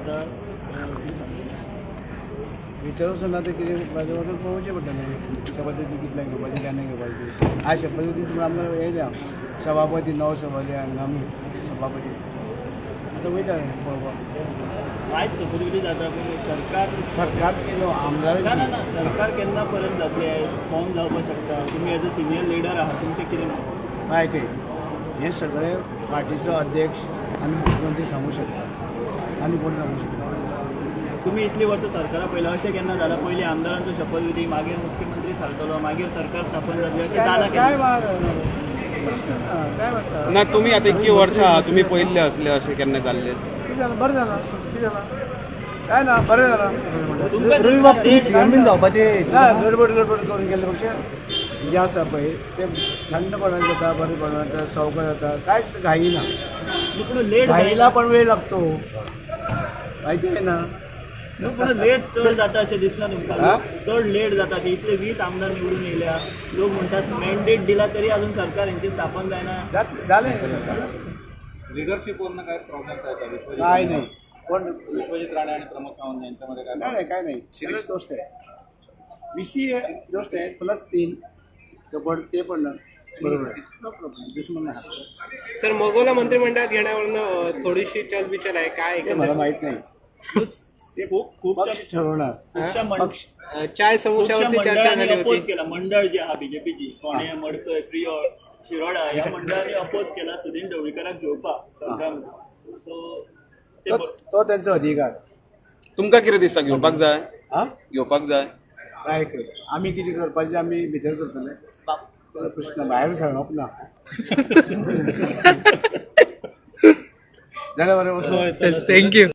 जाता. विचारूच ना ते कितें म्हाजे वचून पळोवचें पडटलें. शपथविधी कितल्यांक घेवपाची, केन्ना घेवपाची. आज शपथविधी म्हणून आमकां येयल्या सभापती, नवो सभापती, हंगामी सभापती. आतां वयता पळोवपाक. आयज शपथविधी जाता, पूण सरकार सरकार केलो आमदार. ना ना ना, सरकार केन्ना परत जातले, फॉर्म जावपाक शकता? तुमी एज अ सिनियर लिडर आहात, तुमचें कितें मत? आयकय, हें सगळें पार्टीचो अध्यक्ष आनी मुख्यमंत्री सांगू शकता आनी कोण सांगू शकता? तुमी इतली वर्सां सरकारा पळयला, अशें केन्ना जालां, पयलीं आमदारांचो शपथविधी, मागीर मुख्यमंत्री थारतलो, मागीर सरकार स्थापन जातलें, अशें जालां काय केन्ना? प्रश्न ना, काय आसा? ना, तुमी आतां इतकी वर्सां तुमी पळयल्ले असले अशें केन्ना जाल्ले? कितें जालां? बरें जालां. कितें जालां? काय ना, बरें जालां. तुमकां सीएम बीन जावपाचे ना, गडबड गडबड करून गेल्ले पेक्षा जें आसा पळय तें थंडपणान जाता, बरेपणान जाता, सवका जाता. कांयच घाई ना. पूण लेट घाईला पण वेळ लागतो, माहिती आहे ना? पूण लेट चड जाता अशें दिसना तुमकां? हा? चड लेट जाता अशें? इतले 20 आमदार निवडून येयल्या, लोक म्हणटात मॅन्डेट दिला तरी अजून सरकार हेंची स्थापन जायना. जालें. लिडरशिप वरनं काय प्रॉब्लेम काय होता विश्वजित? काय नाही पण. विश्वजित राणे आणि प्रमोद सावंत यांच्यामध्ये काय? नाही नाही, काय नाही. सगळे दोस्त आहे, 20 दोस्त आहेत, प्लस 3 सपोर्ट, ते पण बरोबर आहे. नो प्रॉब्लेम, दुश्मन नाही. सर, मगोला मंत्रिमंडळात घेण्यावरनं थोडीशी चलबिचल आहे काय? ते मला माहित नाही. ते खूप खूपशा पक्ष ठरवणार. खूपशा पक्ष. चाय खूपशा समोश्यावरती चर्चा मंडळांनी झाली अपोज होती. केला. मंडळ जे आहा बीजेपीची, फोंडें, मडकय, प्रियोळ, शिरोडा ह्या मंडळांनी अपोज केला सुदीन ढवळीकराक घेवपाक सरकारामध्ये. सो ते तो तो त्यांचा अधिकार. तुमकां कितें दिसता, घेवपाक जाय? हा. घेवपाक जाय? काय कर, आम्ही कितें करपाचें आमी भितर करतले. तो प्रश्न भायर सांगप ना. जालें बरें, वचूं. Thank you.